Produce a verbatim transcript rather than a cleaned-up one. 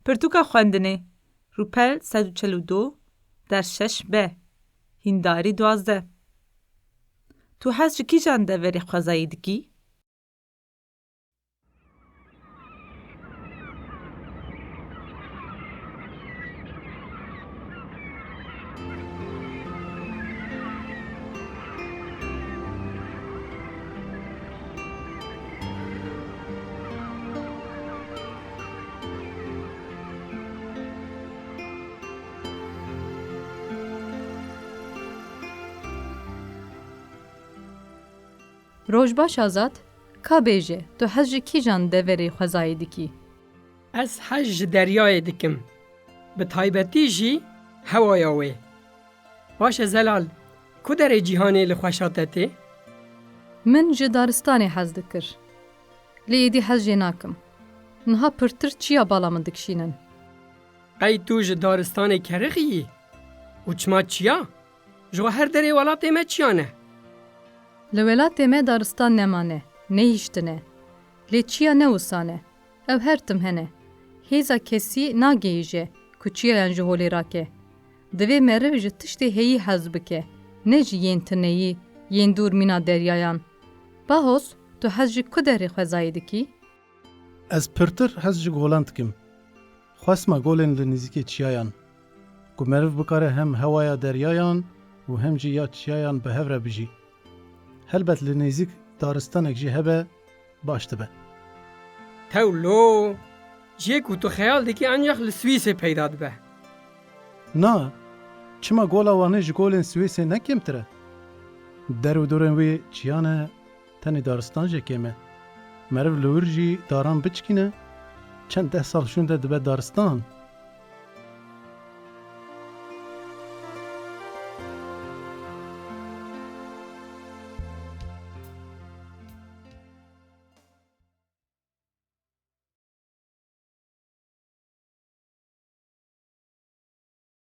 Pirtûka xwendinê, rûpel sed û çel û du, ders şeş B, hîndarî duwazdeh. Tu hez ji kîjan deverê xwezayî dikî? Roj baş Azad, ka bêje, tu hez ji kîjan deverê xwezayî dikî? Ez hez ji deryayê dikim. Bi taybetî jî hewaya wê. Baş e Zelal, ku derê cîhanê li xweşa te tê? Min ji daristanê hez dikir. Lê êdî hez jê nakim. Niha pirtir çiya bala min dikişînin. Qey tu ji daristanê kerixî yî? Û çima çiya? Ji xwe her derê welatê me çiya ne. Li welatê me daristan nemane, nehiştine. Lê çiya ne wisa ne. Ew her tim hene. Hêza kesî nagihîje ku çiyayan ji holê rake. Divê meriv ji tiştê heyî hez bike, ne ji yên tineyî, yên dûr mîna deryayan. Bahos, tu hez ji ku derê xwezayî dikî? Ez pirtir hez ji golan dikim. Xwesma golên li nêzîkê çiyayan, ku meriv bikare hem hewaya deryayan û hem jî ya çiyayan bi hev re bijî. Helbet li nêzîk daristanek jî hebe, baş dibe. Tewlo, jê ku tu xeyal dikî ancax li Swîsê peyda dibe. Na, çima Gola Wanê ji golên Swîsê ne kêmtir e? Der û dorên wê çiya ne, tenê daristan jê kêm e. Meriv li wir jî daran biçikîne, çend deh sal şûnde dibe daristan.